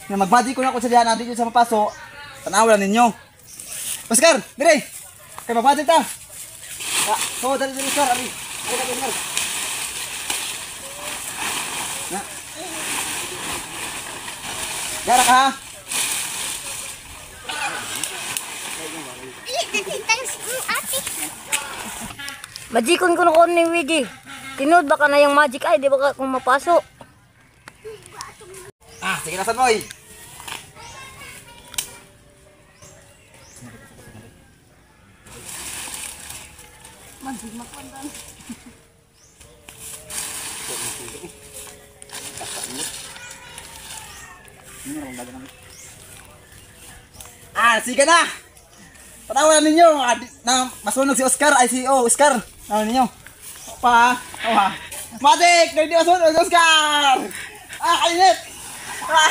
Nga mag-magic ko na ako sa diha na dito sa mapaso. Tanaw lang ninyo. Oscar, dire. Kay mag-magic ta. Ah, so dali dali Oscar, ali. Ali ka Oscar. Na. Gara ka ha. Magicon ko na ko ni Wiggy. Tinud baka na yung magic ay, di ba ka kung mapaso. Ah, sige na sad boy. Ah, sige na. Patawanan ninyo ah, na masunog si Oscar ay si oh, Oscar. Tawag ninyo. Pa, oh, ha. Matik, hindi masunog si Oscar. Ah, kainit. Ah.